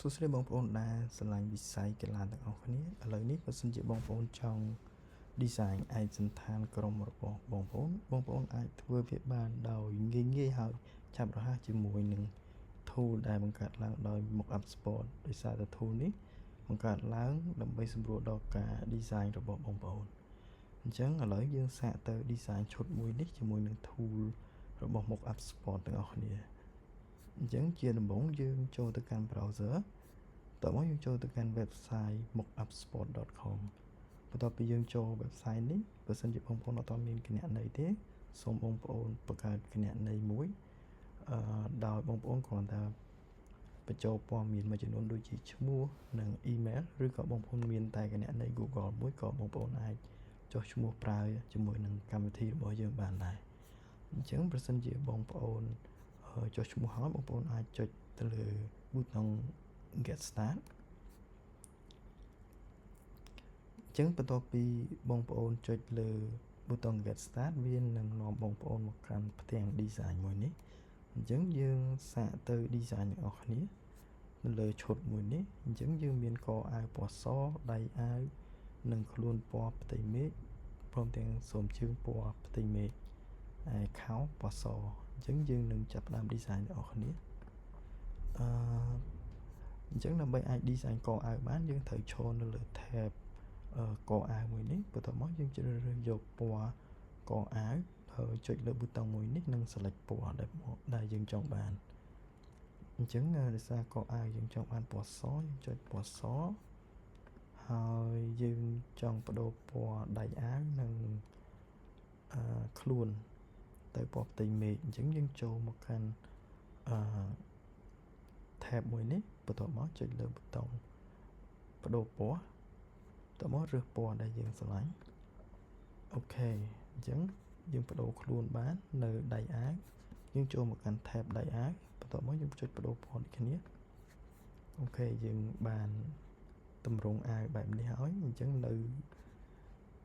សួស្តីបងប្អូនដែលស្រឡាញ់វិស័យកីឡាទាំងអស់គ្នាឥឡូវនេះបើសិនជាបងប្អូនចង់ design ឯកសណ្ឋានក្រុមរបស់បងប្អូនបងប្អូនអាចធ្វើវាបានដោយងាយងាយហើយឆាប់រហ័សជាមួយនឹង tool ដែលបង្កើតឡើងដោយ Mockup Sport ដោយសារតែ tool នេះបង្កើតឡើងដើម្បីសម្រួលដល់ការ design របស់បងប្អូនអញ្ចឹងឥឡូវយើងសាកទៅ design ឈុតមួយនេះជាមួយនឹង tool របស់ Mockup Sport ទាំងអស់គ្នាអញ្ចឹងជាដំបូងយើងចូលទៅកាន់ browser តោះមកយើងចូលទៅកាន់ website mockupsport.com បន្ទាប់ពីយើងចូល website នេះបើសិនជាបងប្អូនអត់ទាន់មានគណនីទេសូមបងប្អូនបង្កើតគណនីមួយអឺដោយបងប្អូនគ្រាន់តែបញ្ចូលព័ត៌មានមួយចំនួនដូចជាឈ្មោះនិង email ឬក៏បងប្អូនមានតែគណនី Google មួយក៏បងប្អូនអាចចុះឈ្មោះប្រើជាមួយនឹងកម្មវិធីរបស់យើងបានដែរអញ្ចឹងប្រសិនជាបងប្អូនចុះឈ្មោះហើយបងប្អូនអាចចុចទៅលើប៊ូតុង get start អញ្ចឹងបន្ទាប់ពីបងប្អូនចុចលើប៊ូតុង get start វានឹងនាំបងប្អូនមកកាន់ផ្ទាំង design មួយនេះអញ្ចឹងយើងសាកទៅ design ទាំងអស់គ្នានៅលើឈុតមួយនេះអញ្ចឹងយើងមានកអាវពណ៌សដៃអាវនិងខ្លួនពណ៌ផ្ទៃមេឃព្រមទាំងស្រោមជើងពណ៌ផ្ទៃមេឃឯខោពណ៌សអញ្ចឹងយើងនឹងចាប់ផ្ដើម design ទាំងអស់គ្នាអឺអញ្ចឹងដើម្បីអាច design កអាវបានយើងត្រូវឈរនៅលើ tab កអាវមួយនេះបន្ទាប់មកយើងជ្រើសរើសយកពណ៌កអាវហើយចុចលើប៊ូតុងមួយនេះនិង select ពណ៌ដែលដែលយើងចង់បានអញ្ចឹងដោយសារកអាវយើងចង់បានពណ៌សយើងចុចពណ៌សហើយយើងចង់បដូរពណ៌ដៃអាវនិងអឺខ្លួនទៅពណ៌ផ្ទៃមេឃអញ្ចឹងយើងចូលមកកាន់អឺ tab មួយនេះបន្ទាប់មកចុចលើប៊ូតុងបដូរពណ៌បន្ទាប់មករើសពណ៌ដែលយើងស្រឡាញ់OK អញ្ចឹងយើងបដូរខ្លួនបាននៅដៃអាវយើងចូលមកកាន់ tab ដៃអាវបន្ទាប់មកយើងចុចបដូរពណ៌ដូចគ្នាOK យើងបានតម្រង់អាវបែបនេះហើយអញ្ចឹងនៅ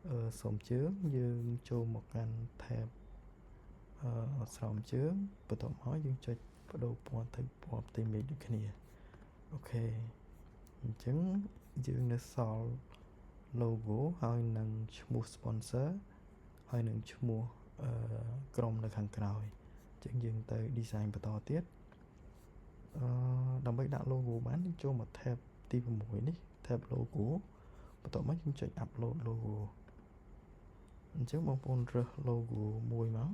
អឺស្រោមជើងយើងចូលមកកាន់ tab អឺស្រោមជើងបន្ទាប់មកយើងចុចបដូរពណ៌ទៅពណ៌ផ្ទៃមេឃដូចគ្នាOK អញ្ចឹងយើងនៅសល់ logo ហើយនឹងឈ្មោះ sponsor ហើយនឹងឈ្មោះអឺក្រុមនៅខាងក្រោយអញ្ចឹងយើងទៅ design បន្តទៀតអឺដើម្បីដាក់ logo បានយើងចូលមក tab ទី6នេះ tab logo បន្ទាប់មកយើងចុច upload logo អញ្ចឹងបងប្អូនរើស logo មួយមក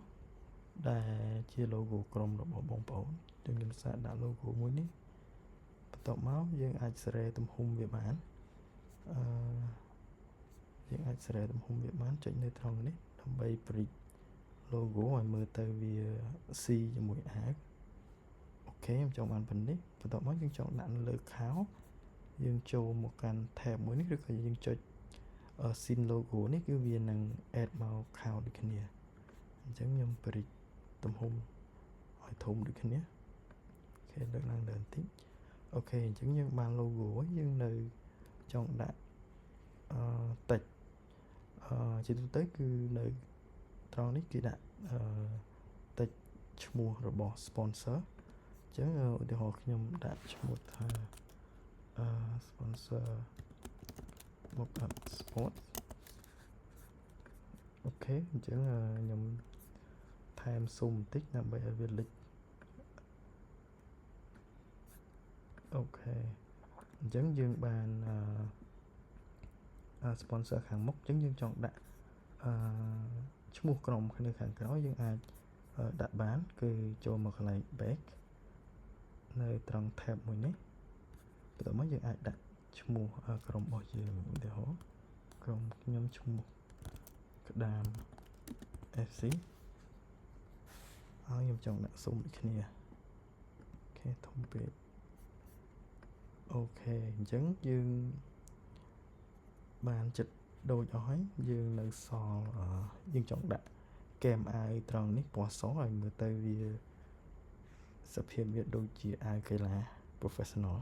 ដែលជា logo ក្រុមរបស់បងប្អូនយើងខ្ញុំសាកដាក់ logo មួយនេះបន្ទាប់មកយើងអាចសេរីទំហំវាបានអឺយើងអាចសេរីទំហំវាបានចុចនៅត្រង់នេះដើម្បីព្រិច logo ឲ្យមើលទៅវាស៊ីជាមួយអាវ OK ខ្ញុំចង់បានប៉ុណ្នេះបន្ទាប់មកយើងចង់ដាក់នៅលើខោយើងចូលមកកាន់ tab មួយនេះឬក៏យើងចុច thin logo នេះគឺវានឹង add មកខោដូចគ្នាអញ្ចឹងខ្ញុំព្រិចទំហំឲ្យធំដូចគ្នាOK លើកឡើងលើបន្តិច OK អញ្ចឹងយើងបាន logo ហើយយើងនៅចង់ដាក់អឺតិចអឺជាទូទៅគឺនៅត្រង់នេះគេដាក់អឺតិចឈ្មោះរបស់ sponsor អញ្ចឹងឧទាហរណ៍ខ្ញុំដាក់ឈ្មោះថាអឺ sponsor Mockup Sport OK អញ្ចឹងខ្ញុំថែមស៊ុំបន្តិចដើម្បីឲ្យវាលេច OK អញ្ចឹងយើងបានអឺ sponsor ខាងមុខអញ្ចឹងយើងចង់ដាក់អឺឈ្មោះក្រុមនៅខាងក្រោយយើងអាចដាក់បានគឺចូលមកកន្លែង back នៅត្រង់ tab មួយនេះបន្ទាប់មកយើងអាចដាក់ឈ្មោះក្រុមរបស់យើងឧទាហរណ៍ក្រុមខ្ញុំឈ្មោះក្តាម FC ហើយខ្ញុំចង់ដាក់ស៊ុំដូចគ្នាOK ធំពេក OK អញ្ចឹងយើងបានចិត្តដូចអស់ហើយយើងនៅសល់យើងចង់ដាក់គែមអាវត្រង់នេះពណ៌សឲ្យមើលទៅវាសភាពវាដូចជាអាវកីឡា professional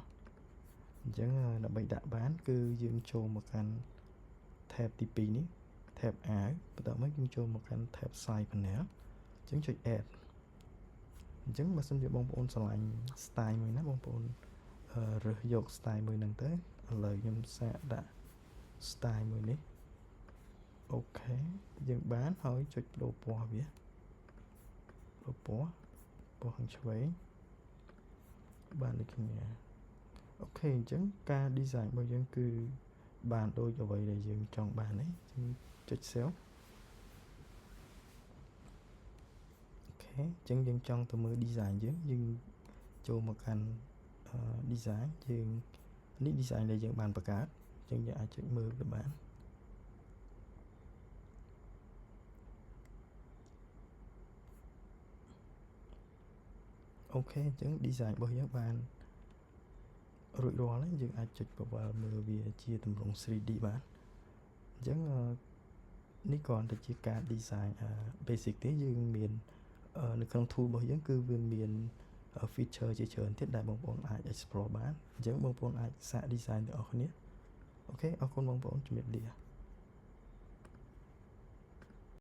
អញ្ចឹងដើម្បីដាក់បាន គឺយើងចូលមកកាន់ tab ទី2នេះ tab អាវបន្ទាប់មកយើងចូលមកកាន់ tab side panel អញ្ចឹងចុច add អញ្ចឹងបើសិនជាបងប្អូនស្រឡាញ់ style មួយណាបងប្អូន រើសយក style មួយហ្នឹងទៅឥឡូវខ្ញុំសាកដាក់ style មួយនេះ OK យើងបានហើយចុចប្ដូរពណ៌វាប្ដូរពណ៌ពណ៌ខាងឆ្វេងបានដូចគ្នា OK អញ្ចឹងការ design របស់យើងគឺបានដូចអ្វីដែលយើងចង់បាននេះយើងចុច save OK អញ្ចឹងយើងចង់ទៅមើល design យើងយើងចូលមកកាន់ design យើងនេះ design ដែលយើងបានបង្កើតអញ្ចឹងយើងអាចចុចមើលវាបាន OK អញ្ចឹង design របស់យើងបានរួចរាល់ហើយយើងអាចចុចបវល់មើលវាជាទម្រង់ 3D បានអញ្ចឹងនេះគ្រាន់តែជាការ design basic ទេយើងមាននៅក្នុង tool របស់យើងគឺវាមាន feature ជាច្រើនទៀតដែលបងប្អូនអាច explore បានអញ្ចឹងបងប្អូនអាចសាក design ទាំងអស់គ្នា OK អរគុណបងប្អូនជំរាបលា។